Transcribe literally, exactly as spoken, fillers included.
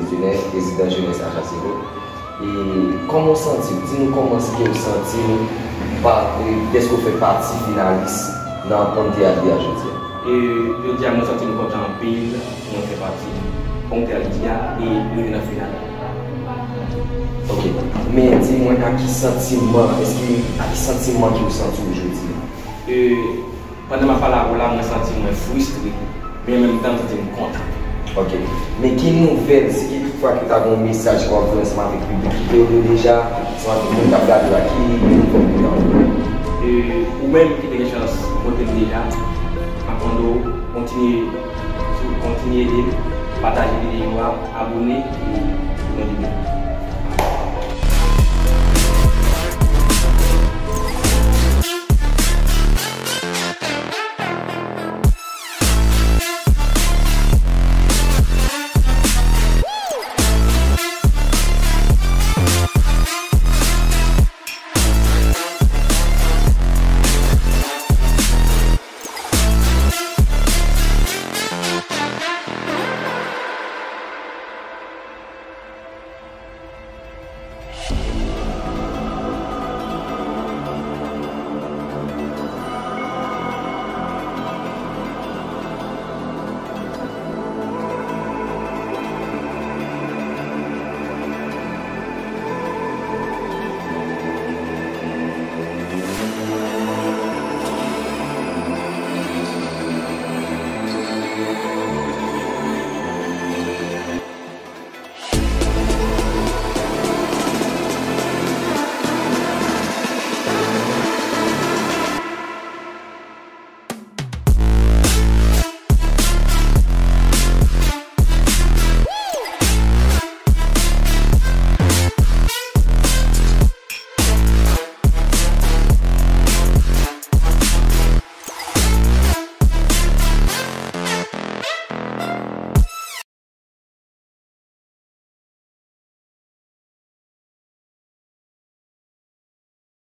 Jenès, prezidan Jenès Ajan Zewo. E kòman w santi w? Di nou kòman se ke w santi w pa, e, dèske w fè pati finalis nan Pon Teyat li a jodi a. E jodi a, mwen santi m kontan anpil pou mwen fè pati Pon Teyat li a e rive nan final. Ok. Men di mwen, a ki santiman, èske, a ki santiman ke w santi w jodi a? E pandan m ap pale avè w la, mwen santi mwen fristre, men an menm tan, m santi m kontan. Ok. Men ki nouvèl, si ki toutfwa ke w ta gen yon mesaj ke w ap voye ansanm avèk piblik ki te wè w deja, ansanm avèk moun k ap gade w la, ki nouvèl ke w ta voye? E ou menm ki te gen chans vote m deja, m ap mande w kontinye, kontinye ede m, pataje videyo a, abòne, e nou ede m.